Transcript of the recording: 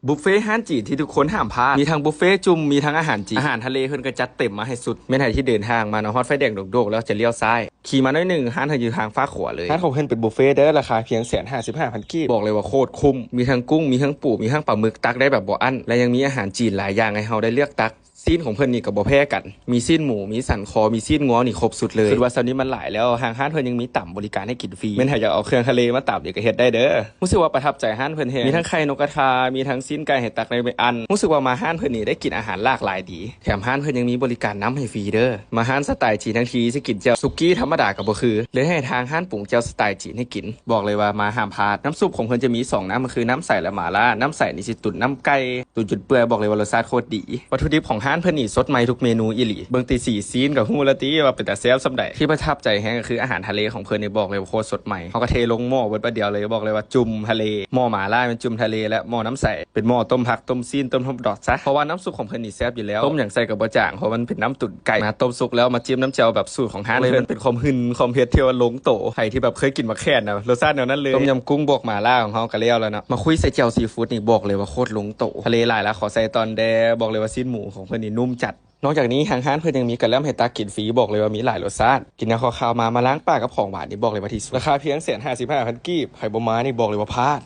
ບຸບເຟຮ້ານຈີນທີ່ທຸກຄົນຫ້າມພາດ ມີທັງບຸບເຟຈຸ່ມ ມີທັງອາຫານຈີນ ອາຫານທະເລເພິ່ນກໍຈັດເຕັມມາໃຫ້ສຸດ. ແມ່ນໃຜທີ່ເດີນທາງມາເນາະ ຮອດໄຟແດງດົກໆແລ້ວຈະລ້ຽວຊ້າຍ ຂີ່ມາໜ້ອຍໜຶ່ງ ຮ້ານເພິ່ນຢູ່ທາງຟາກຂວາເລີຍ. ຮ້ານຂອງເພິ່ນເປັນບຸບເຟເດີ ລາຄາພຽງແສນຫ້າສິບຫ້າພັນກີບ ບອກເລີຍວ່າໂຄດຄຸ້ມ ມີທັງກຸ້ງ ມີທັງປູ ມີທັງປາໝຶກ ຕັກໄດ້ແບບບໍ່ອັ້ນ ແລະຍັງມີອາຫານຈີນຫຼາຍຢ່າງໃຫ້ເຮົາໄດ້ເລືອກຕັກ. ຊີ້ນຂອງເພິ່ນນີ້ກໍບໍ່ແພ້ກັນ ມີຊີ້ນໝູ ມີສັນຄໍ ມີຊີ້ນງົວ ນີ້ຄົບຊຸດເລີຍ. ຄິດວ່າສ່ຳນີ້ມັນຫຼາຍແລ້ວ ທາງຮ້ານເພິ່ນຍັງມີຕຳບໍລິການໃຫ້ກິນຟຣີ ແມ່ນໃຜຢາກເອົາເຄື່ອງທະເລມາຕຳນີ້ກໍເຮັດໄດ້ເດີ. ຮູ້ສຶກວ່າປະທັບໃຈຮ້ານເພິ່ນແຮງ ມີທັງໄຂ່ນົກກະທາ ມີທັງຊີ້ນໄກ່ໃຫ້ຕັກໄດ້ເປັນອັນ. ຮູ້ສຶກວ່າມາຮ້ານເພິ່ນນີ້ໄດ້ກິນອາຫານຫຼາກຫຼາຍດີ ແຖມຮ້ານເພິ່ນຍັງມີບໍລິການນ້ຳໃຫ້ຟຣີເດີ. ມາຮ້ານສະໄຕຈີນທັງທີ ຊິກິນແຈ່ວສຸກີທຳມະດາກໍບໍ່ຄື ເລີຍໃຫ້ທາງຮ້ານປຸງແຈ່ວສະໄຕຈີນໃຫ້ກິນ. ບອກເລີຍວ່າມາຫ້າມພາດ. ນ້ຳຊຸບຂອງເພິ່ນຈະມີສອງນ້ຳ ກໍຄືນ້ຳໃສ ແລະ ໝາລ່າ. ນ້ຳໃສນີ້ຊິຕຸນນ້ຳໄກ່ ຕຸນຈົນເປື່ອຍ ບອກເລີຍວ່າລົດຊາດໂຄດດີ. ວັດຖຸດິບຂອງຮ້ານເພິ່ນນີ້ສົດໃໝ່ທຸກເມນູອີ່ຫຼີ. ເບິ່ງແຕ່ສີຊີ້ນກໍຮູ້ແລ້ວຕິວ່າເປັນຕາແຊບສ່ຳໃດ. ທີ່ປະທັບໃຈແຮງກໍຄືອາຫານທະເລຂອງເພິ່ນນີ້ ບອກເລີຍວ່າໂຄດສົດໃໝ່. ເຮົາກໍເທລົງໝໍ້ເບິດບາດດຽວເລີຍ ບອກເລີຍວ່າຈຸ່ມທະເລ. ໝໍ້ໝາລ່າແມ່ນຈຸ່ມທະເລ ແລະ ໝໍ້ນ້ຳໃສເປັນໝໍ້ຕົ້ມຜັກ ຕົ້ມຊີ້ນ ຕົ້ມທົບດອກຊະ ເພາະວ່ານ້ຳຊຸບຂອງເພິ່ນນີ້ແຊບຢູ່ແລ້ວ. ຕົ້ມຫຍັງໃສ່ກໍບໍ່ຈາງ ເພາະມັນເປັນນ້ຳຕຸນໄກ່. ມາຕົ້ມສຸກແລ້ວມາຈິ້ມນ້ຳແຈ່ວແບບສູດຂອງຮ້ານເພິ່ນ ເພິ່ນເປັນຄວາມຫຶນຄວາມເຜັດທີ່ວ່າລົງໂຕ. ໃຜທີ່ແບບເຄີຍກິນໝາກແຂ່ນນະ ລົດຊາດແນວນັ້ນເລີຍ. ຕົ້ມຍຳກຸ້ງບວກໝາລ່າຂອງເຮົາກໍແລ້ວແລ້ວເນາະ ມາຄຸຍໃສ່ແຈ່ວຊີຟູດນີ້ ບອກເລີຍວ່າໂຄດລົງໂຕ. ທະເລຫຼາຍແລ້ວຂໍໃສ່ຕອນແດ່. ບອກເລີຍວ່າຊີ້ນໝູຂອງເພິ່ນນີ້ນຸ້ມຈັດ. ນອກຈາກນີ້ທາງຮ້ານເພິ່ນຍັງມີກະແລັມໃຫ້ຕັກກິນຟຣີ ບອກເລີຍວ່າມີຫຼາຍລົດຊາດ. ກິນແນວຄາວໆມາ ມາລ້າງປາກກັບຂອງຫວານນີ້ ບອກເລີຍວ່າທີ່ສຸດ ລາຄາພຽງແສນຫ້າສິບຫ້າພັນກີບ. ໃຜບໍ່ມານີ້ບອກເລີຍວ່າພາດ.